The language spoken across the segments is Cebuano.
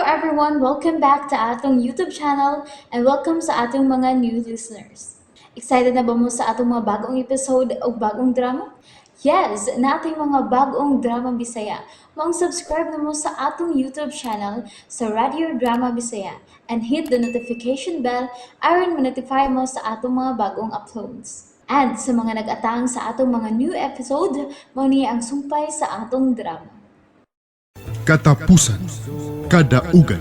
Everyone! Welcome back to atong YouTube channel and welcome sa atong mga new listeners. Excited na ba mo sa atong mga bagong episode o bagong drama? Yes! Naa tay mga bagong drama Bisaya. Maong subscribe na mo sa atong YouTube channel sa Radio Drama Bisaya and hit the notification bell aron ma-notify mo sa atong mga bagong uploads. And sa mga nag-atang sa atong mga new episode, mao ni ang sumpay sa atong drama. Katapusan. Kadaugan.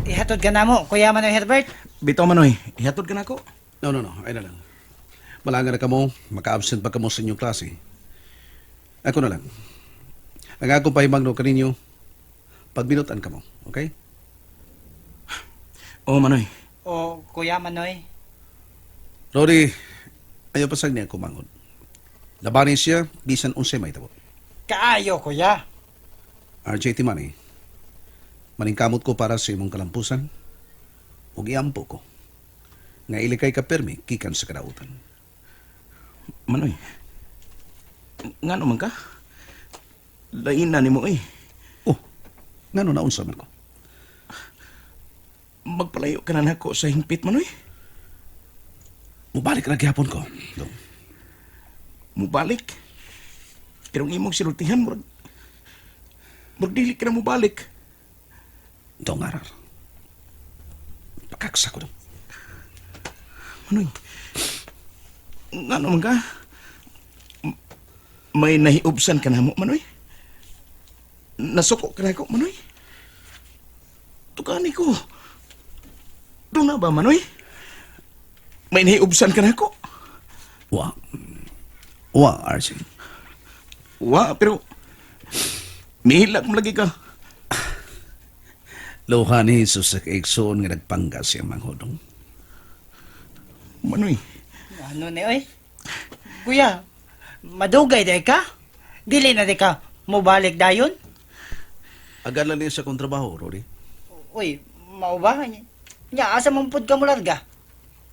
Ihatod ka na mo, Kuya Manoy Herbert. Bitaw, Manoy, ihatod ka nako. No, no, no. Ay na lang. Malanga na kamo, maka-absent pa kamo sa inyong klase. Ako na lang. Ang akong pahimangno kaninyo, pagbinutan kamo, okay? Oh, Manoy. O, Kuya Manoy. Rory, ayaw pasag niya kumangod. Labanin siya, bisan unsay may tabo. Kaayo, Kuya. RJ Timani, maningkamot ko para sa imong kalampusan, ug iampo ko, nga ilikay ka permi, gikan sa kadautan. Manoy. Ngano man ka? Lain na nimo eh. Oh, ngano naunsa man ko? Magpalayo ka na nako sa hingpit, Manoy. Mubalik ra gihapon ko. Dong. Mubalik. Pero ang imong sinultihan, murag dili ka na mubalik. Dong arar. Pakaksa ko dong. Manoy. Ngano man ka? May nahiubsan ka namo, Manoy? Nasuko ka nako, Manoy? Tukani ko. Doon na ba, Manoy? May nahiubsan ka nako? Wa. Wa, RJ. Wa, pero mihilak mo lagi ka. Luha ni Jesus sa kaigsoon nga nagpangga siya manghodong. Manoy, Ano ni, oy? Kuya, madugay day ka? Dili na day ka mubalik dayon? Agad lang niya sa kong trabaho, Rory. Uy, mao ba? Nya, asa man pud ka mularga?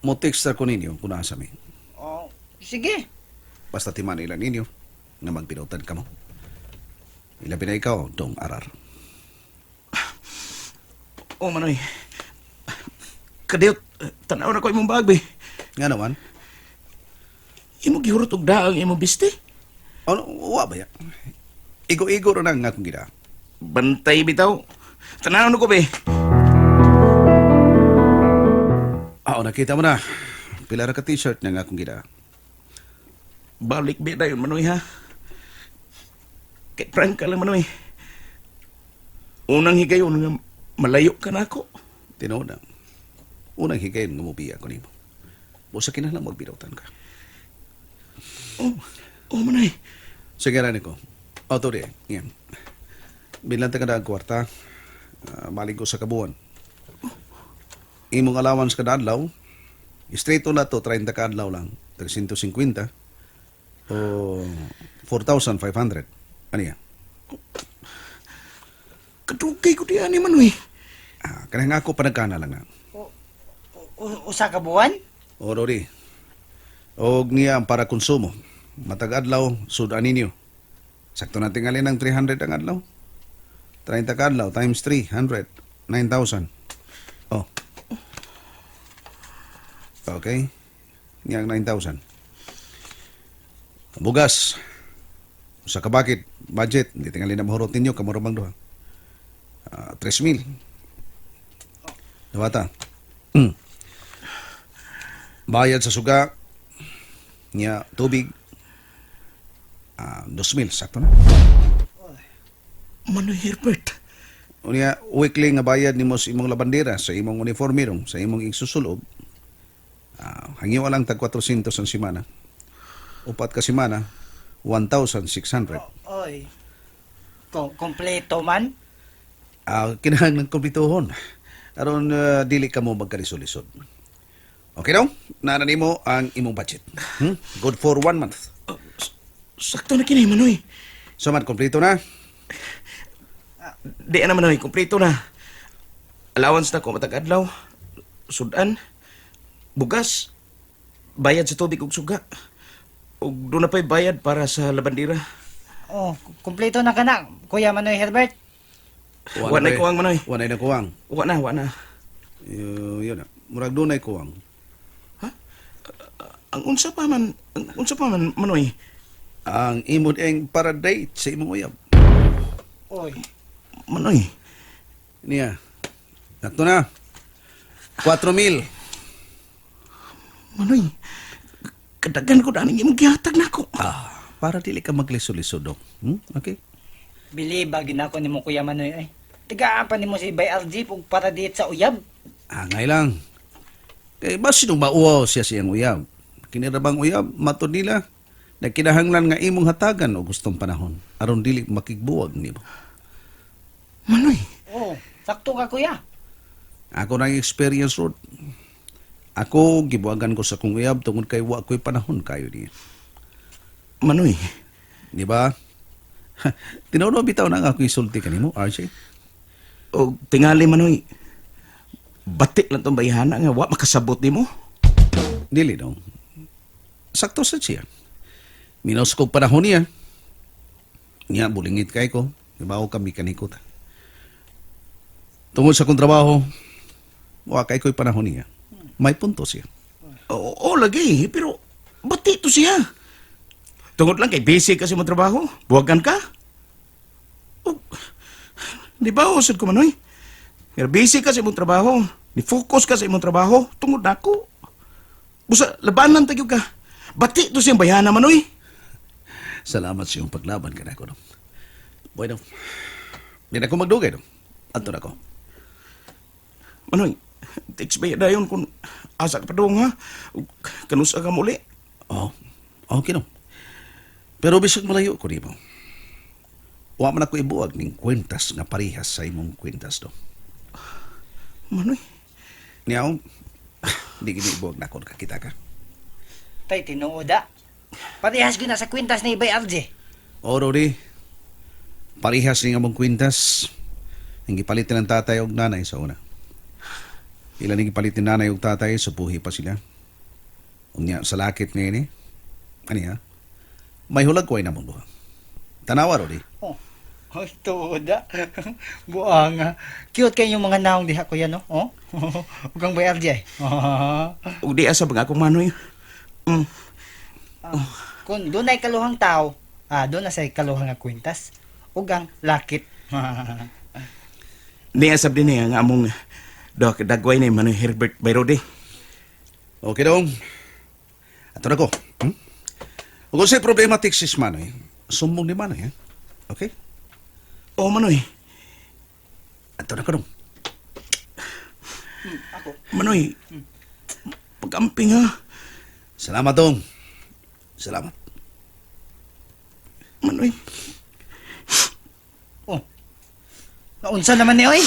Mo text ko ninyo kung nasa mi. Oh, sige. Basta timan ilan ninyo nga magpinutan ka mo. Ilabi na ikaw, Dong Arar. Oh, Manoy. Kadiyot, tanaw na ko imong bag, be. Nga naman, Imo gihurot og daang imong biste. ano, wa ba ya? Igo-igo ra na nga akong gida. Bantay bitaw. Tanaw na ko, be. Ah, nakita mo na. Pila ra ka t-shirt na nga akong gida. Balik be dayon, Manoy, ha. Kay prank ka lang, Manoy. Unang higayon nga malayo ka na ako. Tinuod na. Unang higayon nga mobiya ko nimo. Busa kinahanglan magbinutan ka. Oh, Manoy. Sige ra niko. O, to di. Yan. Bilang ta kada ang kwarta, maling ko sa kabuan. Imong allowance kada adlaw, straight na to, 30 ka adlaw lang, 350 o 4,500. Ano yan? Kadugay ko diyan ni Manoy. Ah, kanang ako panagkana lang nga. Usa ka buwan? O, Rory. Og niya ang para konsumo. Matag adlaw, sudan ninyo. Sakto na tingali ng 300 ang adlaw. 30 ka adlaw times 300, 9,000. Oh. Okay. Niya ang 9,000. Bugas. Usa ka bakit, budget, hindi tingali na mahurot ninyo, kamuro bang duha. 3,000. Dawata. Bayad sa suga, niya tubig, 2,000, sakto na. Manoy Herbert. Unya, weekly nga bayad nimo sa imong labandera, sa imong uniforme rong, sa imong igsusulob, hangyo lang tag 400 ang semana. Upat ka semana, 1,600. Oy. Kompleto man? Kinahanglan kumplituhon. Aron dili ka mo magkalisod-lisod. Okay daw, naa na nimo ang imong budget. Good for one month. Sakto na kini, Manoy. So man, kompleto na. Di na, Manoy, kompleto na. Allowance na ko matag adlaw. Sudan, bugas, bayad sa tubig ug suga. Ug doon na pa'y bayad para sa labandira. Oh, kompleto na ka na, Kuya Manoy Herbert. Wa na kuwang, Manoy. Wa na kuwang. Wa na, wa na. Yun na. Murag dunay kuwang. Ang unsa pa man, ang unsa pa man, Manoy. Ang imo eng para date sa imong uyab. Oy. Manoy. Niya. Sakto na. 4,000. Manoy. Kadagan ko dani imong gihatag nako. Ah, para dili ka maglisod-lisod dong. Okay? Biliba ginako nimo, Kuya Manoy ay. Tagaan pa nimo si Bay RJ ug para date sa uyab. Angay lang. Kay basin mauwaw siya siyang uyab. Kinirabang uyab, matod nila, nagkinahanglan nga imong hatagan o gustong panahon aron dili makigbuwag nimo. Manoy. Oh, sakto ka, kuya. Ako nang experience rod. Ako gibuwagan ko sa kong uyab tungod kay wa ko'y panahon kayo niya. Manoy. Di ba? Tinuod bitaw na nga ako isulti kanimo, RJ. Og tingali, Manoy. Batik lang tong bayhana nga wa makasabot nimo. Dili dong. Sakto sa siya. Minos ko panahon niya. Niya, bulingit kay ko. Ibaw kami kaniko ta. Tungod sa kong trabaho, wa kay ko'y panahon niya. May punto siya. Oo, oo, lagi, pero bati to siya. Tungod lang kay busy kasi mo trabaho, buwagan ka. Oh, di ba, usad ko, Manoy? Pero busy ka sa imong trabaho, ni focus ka sa imong trabaho, tungod nako. Busa, labanan tayo ka. Bati to siyang bayana, Manoy. Salamat sa iyong paglaban ka na ako. No? Bueno, di na ko magdugay. No? Anto na ko. Manoy, text ba dayon kung asa ka pa dong, ha? Ug Kanusa ka muli. Oh, okay no. Pero bisag malayo ko nimo. Wa man ako ibuwag ning kwentas nga parehas sa imong kwentas do. Manoy, Niyaw, di gini ibuwag na ako nakakita ka. Tay tinuod ah. Parehas gyud na sa kwintas ni Bay RJ. O, Rodi, parehas ni nga mong kwintas. Ang gipalit ng tatay og nanay sa una. Ilan ang gipalit ni nanay og tatay, supuhi pa sila. Unya, sa lakit ngayon eh. Ani ha? May hulag ko ay namong duha. Tanawa, Rodi. Oh. Ay, tuod ah. Buang ah. Cute kayo yung mga naong diha, kuya, no? Oh. Ug ang Bay RJ. ug di asa bang akong Manoy. Ah, kung dunay kaluhang tao, doon na say kaluhang nga kwintas ug ang lakit. Niya sab din niya nga among dog dagway ni Manoy Herbert Bayrode. Okay dong. Ato na ko. Kung sa'y problema tiksis Manoy, sumbong ni Manoy, ha? Okay? Oh, Manoy. Ato na ko dong. Ako. Manoy. Pag-amping ha. Salamat dong. Salamat. Manoy. Oh. Naunsa naman ni oy?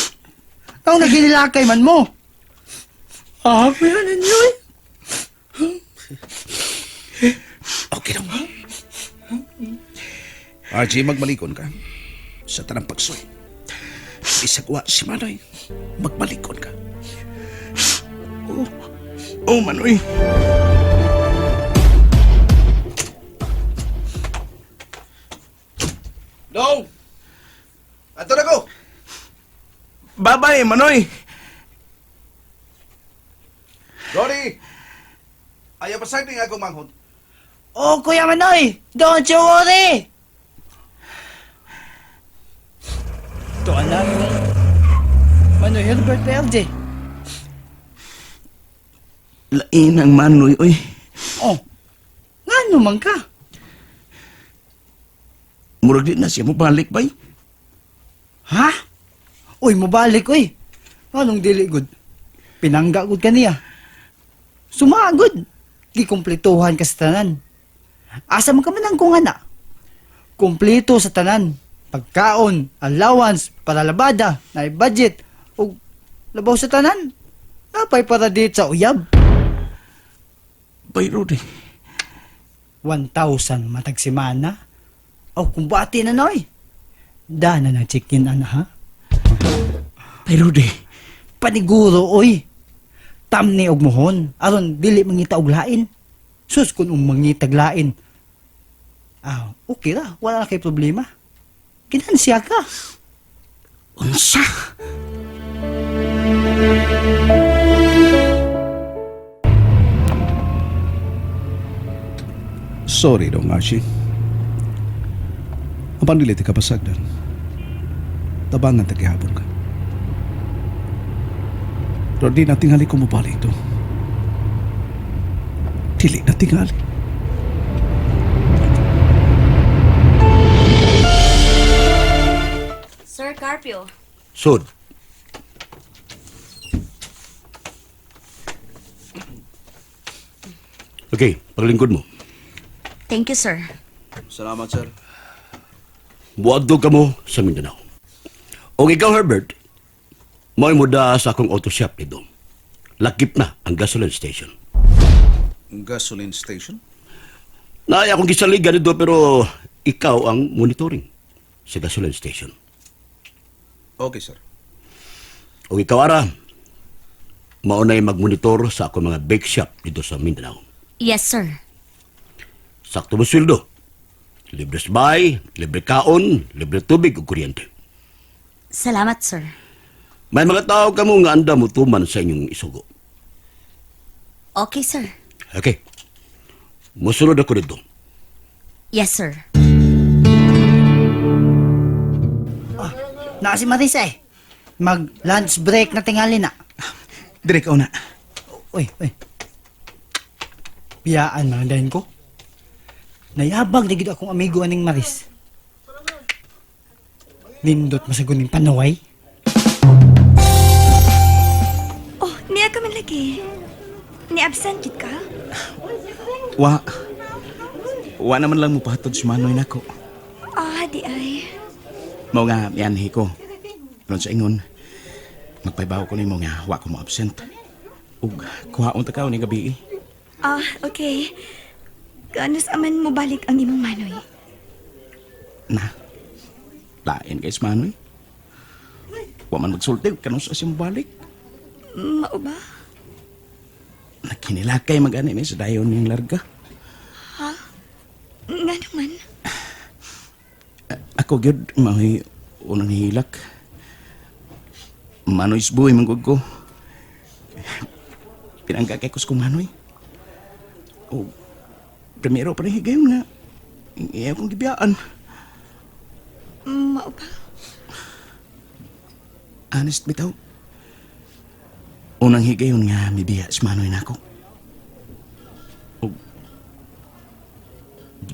Kau nagilakay man mo. Ah, kuya ninyo oy. Okay dong. RJ, magmalikon ka. Sa tanang pagsuy. Bisag wa si Manoy, magmalikon ka. Oh, oh Manoy. Dong! Ato na ko! Bye-bye, Manoy. Roddy! Ayaw pa sa akong manghod. Oh, Kuya Manoy, don't you worry. Ito ang yung Manoy Herbert PLJ. Lain ang Manoy, oy. Oh, ngano man ka? Murag di na siya mo balik, bay. Ha? Uy, mabalik, uy. Anong dili good? Pinangga gud kaniya. Sumagod. Gikumplituhan ka sa tanan. Asa man ka man ang kung ana? Kumpleto sa tanan. Pagkaon, allowance, paralabada, na budget, ug labaw sa tanan. Napay para dito sa uyab. Bay, Rudy. 1,000 matag semana. Aw, kung bati na noy. Dana na chicken ana ha? Bay, Rudy. Paniguro oy. Tamni og mohon aron dili mangita og lain. Sus kun um mangitag lain. Ah, okay ra, wala na kay problema. Ginansya ka. Unsa? Sorry dong, Archie. Ang pandili ti kapasagdan. Tabangan tagihapon ka. Pero di natingali ko mabalik to. Dili natingali. Sir Carpio. Sud. Okay, paglingkod mo. Thank you, sir. Salamat, sir. Buadto ka mo sa Mindanao. O ikaw, Herbert, mo'y muda sa akong auto shop nito. Lakip na ang gasoline station. Gasoline station? Naay akong gisaligan dito pero ikaw ang monitoring sa gasoline station. Okay, sir. O ikaw, Ara, maunay magmonitor sa akong mga bake shop dito sa Mindanao. Yes, sir. Sakto mo sweldo. Libre sabay, libre kaon, libre tubig ug kuryente. Salamat, sir. May mga tao kamo nga anda mo tuman sa inyong isugo. Okay, sir. Okay. Musunod ako dito. Yes, sir. Naa si Marisa eh. Mag lunch break na tingali na. Dire ka una. Uy, uy. Biyaan man dahin ko. Nayabag na gid akong amigo aning Maris. Nindot masaguning panuway. Oh, niya ka man lagi. Ni absent gid ka? Wa. Wa naman lang mo pahatod si Manoy nako. Ah, di ay. Mao nga mianhi ko. Aron sa ingon, magpaybaw ko nimo nga wa ko mo absent. Ug kuhaon ta ka ni gabi. Ah, okay. Kaano sa man mo balik ang imong manoy? Na. Lain kay si Manoy. Wa man magsulti kanus sa siyang balik. Mao ba? Nagkinilakay magani ni sa dayon niyang larga. Nga naman. Ako gyud mao'y unang hilak. Manoy's buhay man gud ko. Pinangga kay kus kong manoy. O primero pa rin higayon nga. Iya kong gibiyaan. Mao ba? Honest bitaw. Unang higayon nga mibiya si Manoy nako. O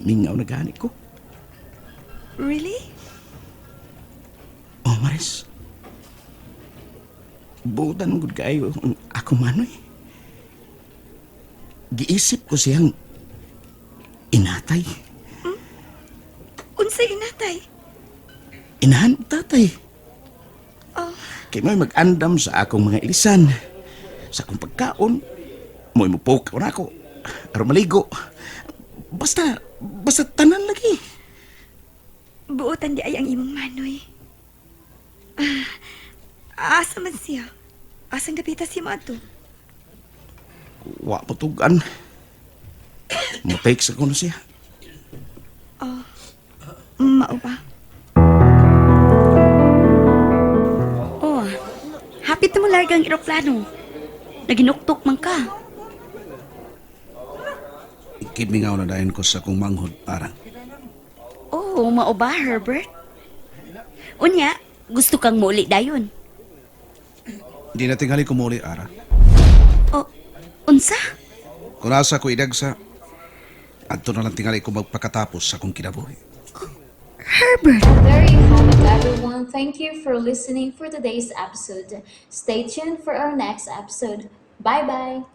mingaw na gani ko. Really? Oh, Maris. Butan gud kayo ang ako manoy. Giisip ko siyang inatay. Unsay inatay? Inahan og tatay. Oh, Kay mo'y mag-andam sa akong mga ilisan. Sa akong pagkaon. Mo'y mupukaw na ako. Aron maligo. Basta, basta tanan lagi. Buotan di ay ang imong manoy. Ah, asa man siya? Asang dapita siya maadto? Wa mo tugan. Mo-take sa kuno siya. Mao ba? Oh, hapit na mo larga ang eroplano. Naginuktok man ka. Ikimingaw na dayon ko sa akong manghod, Ara. Oh, mao ba, Herbert? Unya, gusto kang muuli dayon. Di natingali ko muli, Ara. Oh, unsa? Kung asa ko idagsa, adto na lang tingali ko magpakatapos sa akong kinabuhi. Herbert! There you have it, everyone. Thank you for listening for today's episode. Stay tuned for our next episode. Bye bye.